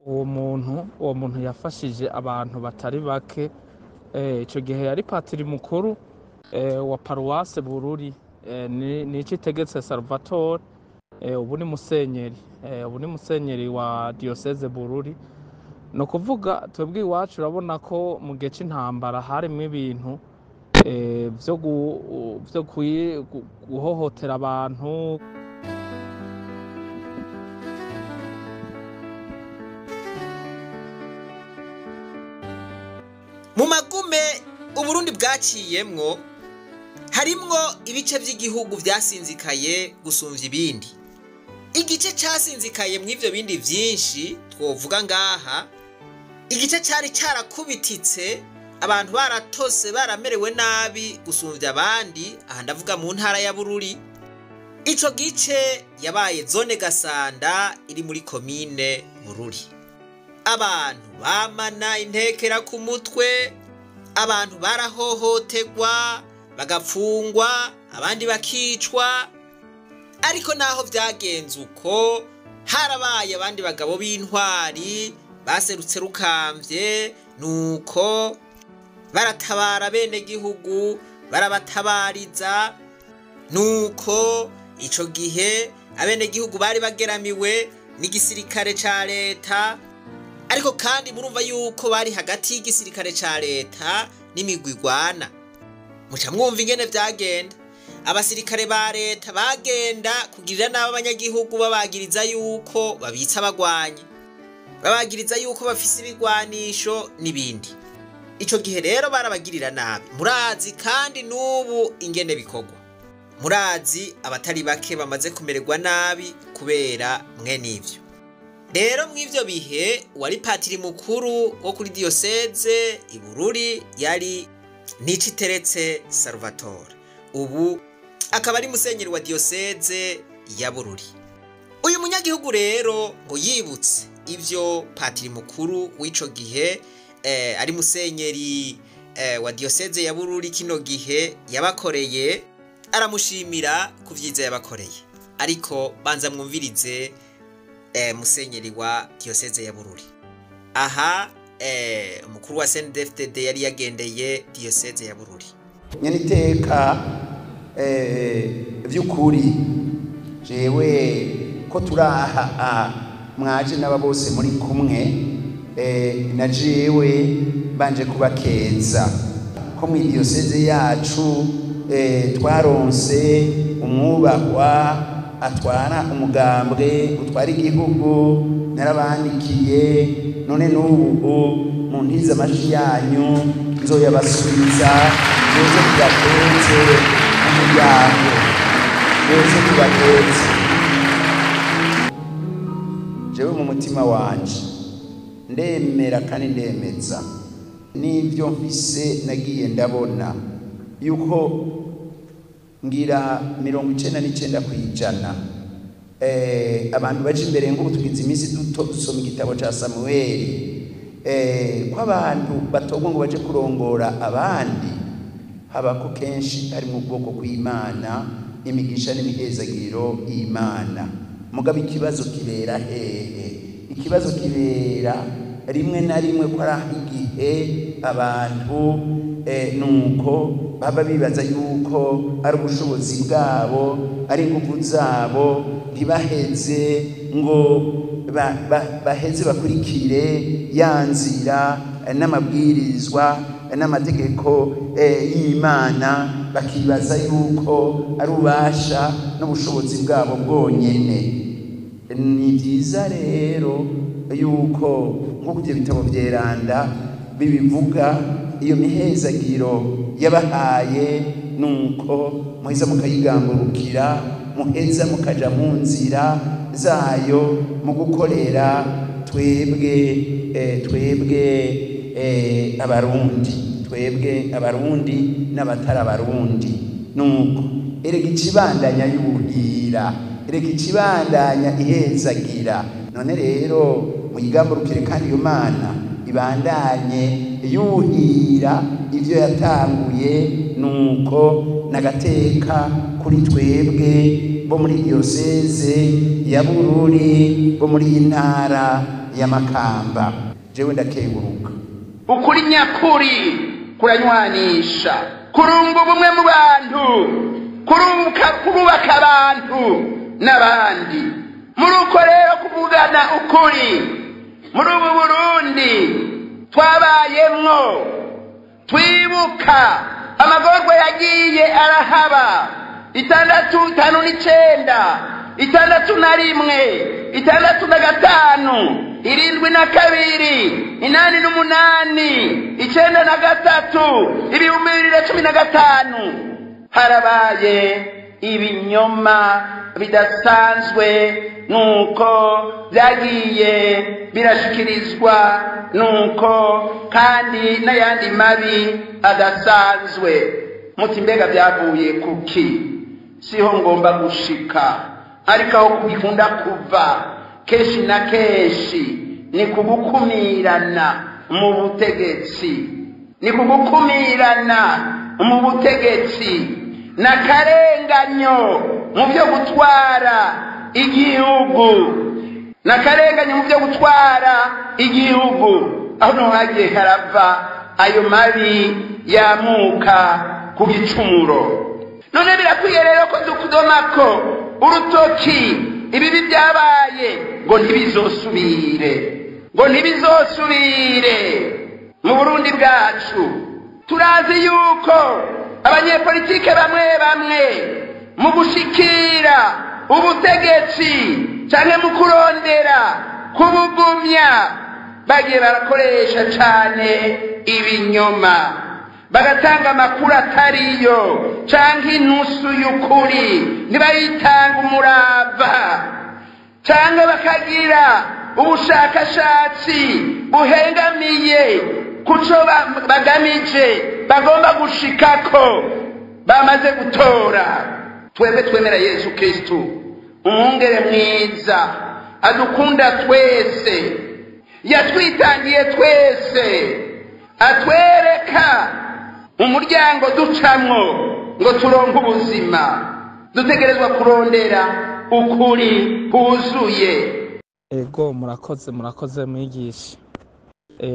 Uwo muntu yafashije abantu batari bake. Ico gihe yari patiri mukuru wa paruwase Bururi, Niyitegetse Salvatore. Ubu ni musenyeri wa diocèse Bururi. Ni ukuvuga twebwe iwacu urabona ko mu gihe c'intambara harimwo ibintu vyo guhohotera abantu. Mu magume Uburundi bwaciyemwo, harimwo ibice by'igihugu byasinzikaye gusumvya ibindi. Igice casinzikaye mw'ivyo bindi vyinshi twovuga ngaha, igice cari carakubititse, abantu baratose, baramerewe nabi gusumvya abandi, aha ndavuga mu ntara ya Bururi. Ico gice yabaye zone Gasanda iri muri komine Bururi. Abantu bamana intekera ku mutwe, abantu barahohotegwa, bagapfungwa, abandi bakicwa. Ariko naho vyagenze uko, harabaye abandi bagabo b'intwari baserutse rukamvye, nuko baratabara bene gihugu, barabatabariza. Nuko ico gihe abenegihugu bari bageramiwe n'igisirikare ca leta, ariko kandi murumva yuko bari hagati y'igisirikare ca leta n'imigwi igwana. Muca mwumva ingene vyagenda. Abasirikare ba leta bagenda kugirira nabi abanyagihugu, babagiriza yuko babitsa abagwanyi, babagiriza yuko bafise ibigwanisho n'ibindi. Ico gihe rero barabagirira nabi. Murazi kandi n'ubu ingene bikorwa, murazi abatari bake bamaze kumererwa nabi kubera mwene ivyo. Rero mw'ivyo bihe wari patiri mukuru wo kuri diyoseze Ibururi yari Niciteretse Salvatore, ubu akaba ari musenyeri wa diyoseze ya Bururi. Uyu munyagihugu rero ngo yibutse ivyo patiri mukuru w'ico gihe, ari musenyeri wa diyoseze ya Bururi kino gihe, yabakoreye, aramushimira ku vyiza yabakoreye. Ariko banza mwumvirize musenyeri wa diyoseze ya Bururi. Aha umukuru wa CNDD-FDD yari yagendeye diyoseze ya Bururi. Nyeniteka, vy'ukuri jewe ko turaha, mwaje n'aba bose muri kumwe, na jewe banje kubakeza ko mu diyoseze yacu twaronse umwubahwa atwara umugambwe utwara igihugu. Narabandikiye, none n'ubu mu ntiza amaji yanyu nzoyabasubiza, nzoze tubateze umuryango, nzoze tubateze. Jewe mu mutima wanje ndemera kandi ndemeza n'ibyo mfise nagiye ndabona yuko ngira 99% abantu baje imbere. Nk'ubu tugize iminsi duto dusoma igitabo ca Samueli, ko abantu batogwa ngo baje kurongora abandi, haba ko kenshi hari mu bwoko kw'Imana, imigisha n'imihezagiro y'Imana. Mugabo ikibazo kibera hehe? Ikibazo kibera rimwe na rimwe ko ari igihe abantu nuko baba bibaza yuko ari ubushobozi bwabo, ari inguvu zabo, ntibaheze ngo baheze bakurikire ya nzira n'amabwirizwa n'amategeko y'Imana, bakibaza yuko ari ububasha n'ubushobozi bwabo bwonyene. Ni byiza rero yuko nk'uko ibyo bitabo vyeranda bibivuga, iyo mihezagiro yabahaye, nuko muheza mukayigamburukira, muheza mukaja mu nzira zayo mu gukorera twebwe Abarundi, twebwe Abarundi n'abatari Abarundi. Nuko erega ikibandanya yuhira, erega ikibandanya ihezagira. None rero muyigamburukire, kandi iyo Mana ibandanye yuhira ivyo yatanguye. Nuko nagateka kuri twebwe bo muri diyoseze ya Bururi, bo muri iyi ntara. ya Makamba. Jewe ndakenguruka. Ukuri nyakuri kuranywanisha, kurunga ubumwe mu bantu, kurubaka abantu n'abandi. Muri uko rero kuvugana ukuri muri ubu Burundi twabayemwo, twibuka amagorwa yagiye arahaba 6, 59, 61, 65, 72, 88, 93, 2015. Harabaye ibinyoma bidasanzwe nuko byagiye birashikirizwa, nuko kandi n'ayandi mabi adasanzwe. Muti mbega byavuye kuki? Siho ngomba gushika, ariko aho kubikunda kuva kenshi na kenshi ni kugukumirana mu butegetsi, ni kugukumirana mu butegetsi n'akarenganyo mu byo gutwara igihugu, n'akarenganyo mu byo gutwara igihugu. Aho no hagiye harava ayo mabi yamuka ku gicumuro. None birakwiye rero ko dukudomako urutoki ibibi byabaye ngo ntibizosubire, ngo ntibizosubire mu Burundi bwacu. Turazi yuko abanyepolitike bamwe bamwe mu gushikira ubutegetsi canke mu kurondera kubugumya bagiye barakoresha cane ibinyoma, bagatanga amakuru atariyo canke inusu y'ukuri ntibayitanga umurava, canke bakagira ubushakashatsi buhengamiye kuco bagamije bagomba gushikako bamaze gutora. Twebwe twemera Yesu Kristu, umwungere mwiza adukunda twese, yatwitangiye twese, atwereka umuryango ducamwo ngo turonke ubuzima. Dutegerezwa kurondera ukuri kuzuye. Ego, murakoze, murakoze mwigisha.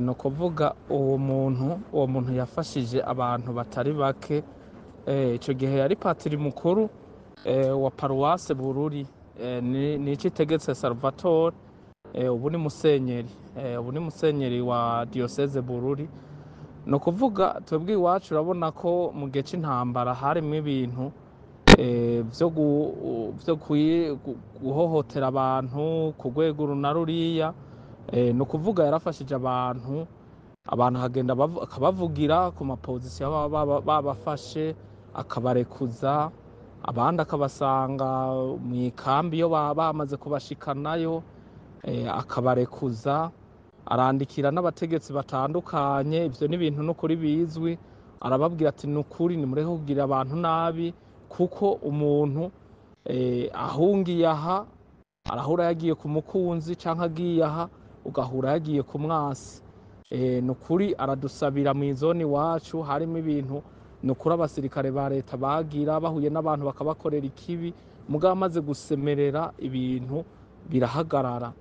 No kuvuga uwo muntu yafashije abantu batari bake. Ico gihe yari patiri mukuru wa paruwase Bururi, ni Citegetse Salvatore, ubu ni musenyeri, ubu ni musenyeri wa diocese Bururi. No kuvuga twebwe iwacu urabona ko mu gihe c'intambara harimwo ibintu vyo guhohotera abantu ku rwego runa ruriya. No kuvuga yarafashije abantu akagenda akabavugira ku mapozisiyo babafashe, akabarekuza, abandi akabasanga mu ikambi iyo bamaze kubashikanayo, akabarekuza, arandikira n'abategetsi batandukanye. Ivyo ni ibintu n'ukuri bizwi. Arababwira ati nukuri nimureke kugira abantu nabi, kuko umuntu ahungiye aha arahura yagiye ku mukunzi, canke agiye aha ugahura yagiye ku mwasi. Nukuri aradusabira mu izoni iwacu harimo ibintu nukuri abasirikare ba leta bagira bahuye n'abantu bakabakorera ikibi, mugabo amaze gusemerera ibintu birahagarara,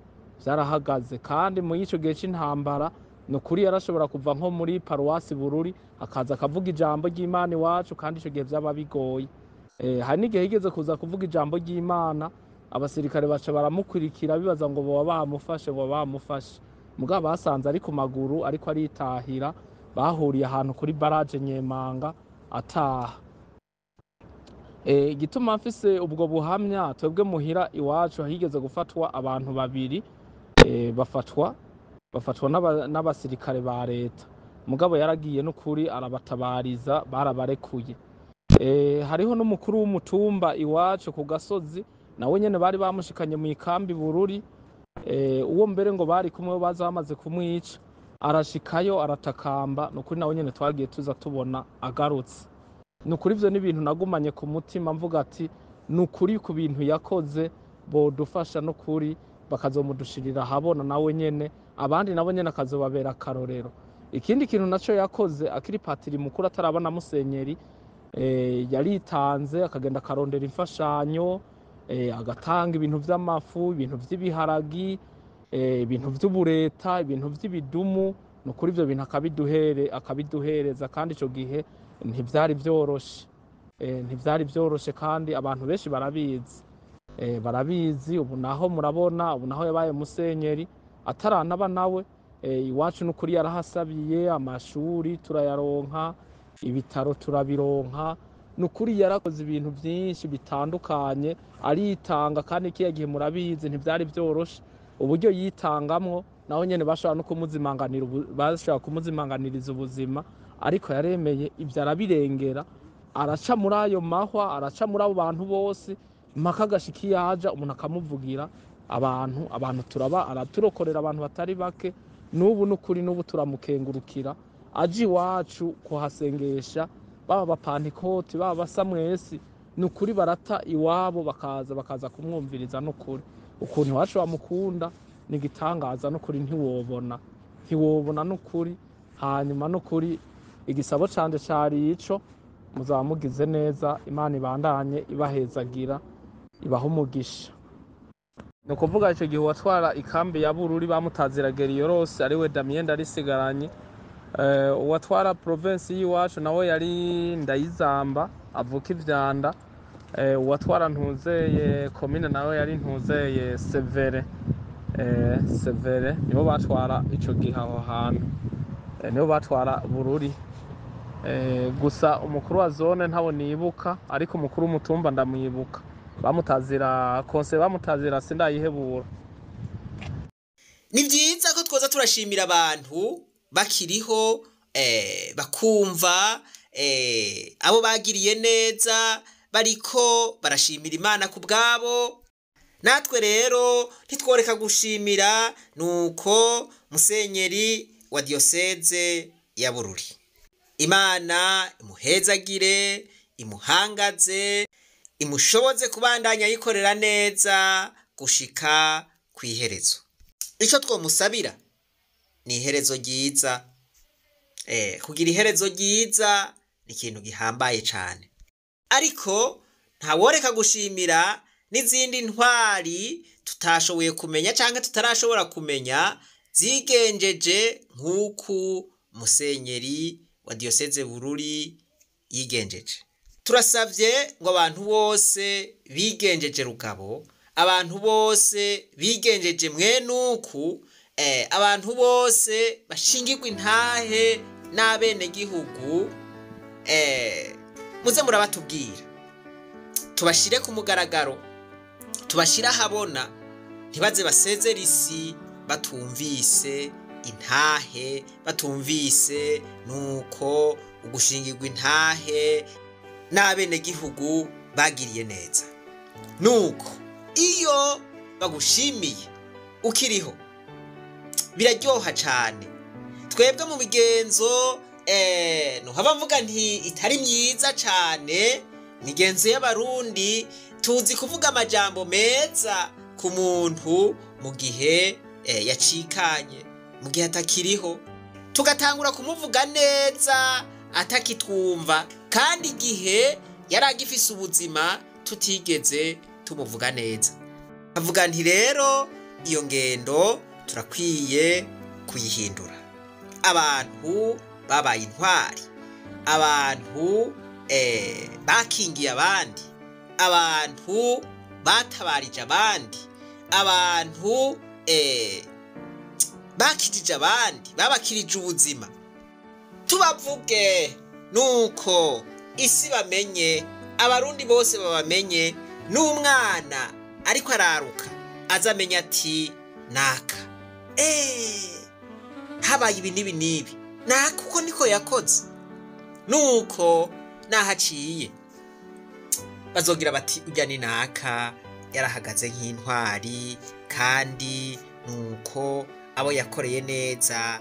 vyarahagaze. Kandi muri ico gihe c'intambara nukuri yarashobora kuva nko muri paruwasi Bururi akaza akavuga ijambo ry'Imana iwacu, kandi ico gihe vyaba bigoye. Hari n'igihe yigeze kuza kuvuga ijambo ry'Imana, abasirikare baca baramukurikira bibaza ngo boba bamufashe, boba bamufashe, mugabo basanze ari ku maguru ariko aritahira. Bahuriye ahantu kuri baraje Nyemanga ataha. Igituma mfise ubwo buhamya, twebwe muhira iwacu higeze gufatwa abantu babiri, bafatwa n'abasirikare ba leta, mugabo yaragiye n'ukuri arabatabariza, barabarekuye. Hariho n'umukuru w'umutumba iwacu ku gasozi, nawe nyene bari bamushikanye mu ikambi Bururi. Uwo mbere ngo bari kumwe baza bamaze kumwica, arashikayo aratakamba, nukuri nawe nyene twagiye tuza tubona agarutse. Nukuri ivyo ni ibintu nagumanye ku mutima, mvuga ati nukuri ku bintu yakoze bodufasha nukuri bakazomudushirira ahabona nawe nyene, abandi nabo nyene akazobabera akarorero. Ikindi kintu naco yakoze akiri patiri mukuru ataraba na musenyeri, yaritanze akagenda akarondera imfashanyo, agatanga ibintu vy'amafu, ibintu vy'ibiharagi, Ibintu vy'ubureta, ibintu vy'ibidumu, ni ukuri ivyo bintu akabiduhereza, kandi ico gihe ntivyari vyoroshe. Ntivyari vyoroshe kandi abantu benshi barabizi. Barabizi ubu naho murabona, ubu naho yabaye musenyeri ataranaba nawe. Iwacu n'ukuri yarahasabiye, amashuri turayaronka, ibitaro turabironka, nukuri yarakoze ibintu byinshi bitandukanye, aritanga. Kandi kiya gihe murabizi ntivyari vyoroshe uburyo yitangamwo, naho nyene bashobora no kumuzimanganira, bashobora kumuzimanganiriza ubuzima, ariko yaremeye ivyo arabirengera, araca muri ayo mahwa, araca muri abo bantu bose mpaka agashika iyo aja, umuntu akamuvugira. Abantu turaba, araturokorera abantu batari bake. N'ubu n'ukuri n'ubu turamukengurukira, aje iwacu kuhasengesha, baba abapantikoti, baba abasamwesi, n'ukuri barata iwabo bakaza kumwumviriza. N'ukuri ukuntu iwacu bamukunda ni igitangaza, n'ukuri ntiwobona n'ukuri. Hanyuma n'ukuri igisabo canje cari ico, muzaba mugize neza, Imana ibandanye ibahezagira, ibaha umugisha. Ni ukuvuga ico gihe uwatwara ikambi ya Bururi bamutazira Geriyorose, ariwe Damien Ndarisigaranye. Uwatwara provinsi y'iwacu nawe yari Ndayizamba avuka ivyanda. Uwatwara Ntuzeye komine nawe yari Ntuzeye Severe. Severe nibo batwara ico gihe aho hantu, nibo batwara Bururi. Gusa umukuru wa zone ntabo nibuka, ariko umukuru w'umutumba ndamwibuka, bamutazira konse, bamutazira sindayihebura. Ni byiza ko twoza turashimira abantu bakiriho, bakumva abo bagiriye neza, bariko barashimira Imana ku bwabo. Natwe rero ntitworeka gushimira nuko musenyeri wa diyoseze ya Bururi, Imana imuhezagire, imuhangaze, imushoboze kubandanya yikorera neza gushika kw'iherezo. Ico twomusabira ni iherezo ryiza. Kugira iherezo ryiza ni ikintu gihambaye cane, ariko ntaworeka gushimira n'izindi ntwari tutashoboye kumenya canke tutarashobora kumenya, zigenjeje nk'uku musenyeri wa diyoseze Bururi yigenjeje. Turasavye ngo abantu bose bigenjeje rugabo, abantu bose bigenjeje mwenuku, abantu bose bashingirwa intahe n'abenegihugu, muze murabatubwira, tubashire ku mugaragaro, tubashire ahabona, ntibaze basezere isi batumvise intahe, batumvise nuko ugushingirwa intahe n'abenegihugu bagiriye neza. Nuko iyo bagushimiye ukiriho biraryoha cane. Twebwe mu migenzo nuhava mvuga nti itari myiza cane, migenzo y'abarundi, tuzi kuvuga amajambo meza ku muntu mu gihe yacikanye, mu gihe atakiriho, tugatangura kumuvuga neza atakitwumva, kandi igihe yari agifise ubuzima tutigeze tumuvuga neza. Avuga nti rero iyo ngendo turakwiye kuyihindura. Abantu babaye intwari, abantu bakingiye abandi, abantu batabarije abandi, abantu bakijije abandi, babakirije ubuzima, tubavuge nuko isi bamenye, abarundi bose babamenye, n'umwana ariko araruka azamenya ati naka habaye ibi n'ibi n'ibi, naka uko niko yakoze, nuko nahaciye bazogira bati ujya ni naka yarahagaze nk'intwari, kandi nuko abo yakoreye neza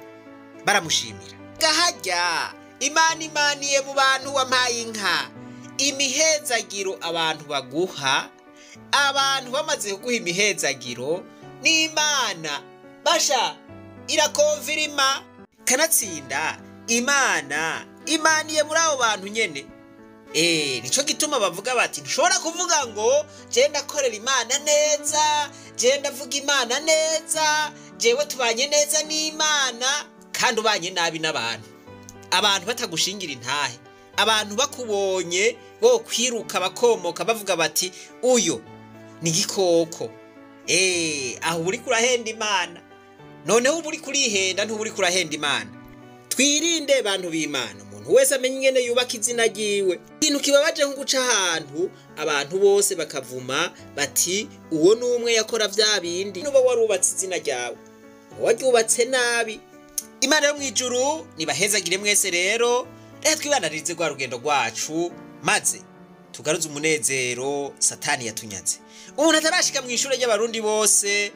baramushimira. Gahajya Imana imaniye mu bantu wampaye inka, imihezagiro abantu baguha, abantu bamaze kuguha imihezagiro n'Imana basha irakonfirima kanatsinda. Imana imaniye muri abo bantu nyene, Nico gituma bavuga bati ntushobora kuvuga ngo je ndakorera Imana neza, je ndavuga Imana neza, jewe tubanye neza n'Imana, kandi ubanye nabi n'abantu. Abantu batagushingira intahe, abantu bakubonye bo kwiruka bakomoka bavuga bati uyo ni igikoko. Aho uri kurahenda Imana. Noneho uba uri kurihenda, ntuba uri kurahenda Imana. Twirinde bantu b'Imana, umuntu wese amenye ingene yubaka izina ryiwe. Ikintu kibabaje nko guca ahantu abantu bose bakavuma bati uwo ni umwe yakora vya bindi. Nuba warubatse izina ryawe, waryubatse nabi. Imana yo mwijuru nibahezagire mwese. Rero reka twibandanirize rwa rugendo rwacu, maze tugaruze umunezero Satani yatunyaze. Umuntu atarashika mu ishure ry'abarundi bose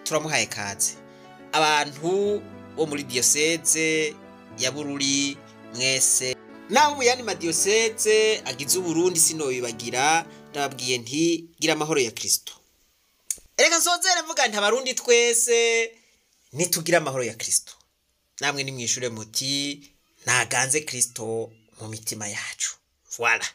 turamuhaye kaze. Abantu bo muri diyoseze ya Bururi mwese, naho mu yandi madiyoseze agize Uburundi sinobibagira, ndababwiye nti gira amahoro ya Kristo. Reka nsozere mvuga nti abarundi twese nitugira amahoro ya Kristo. Namwe ni mwishure muti naganze Kristo mu mitima yacu. Voilà.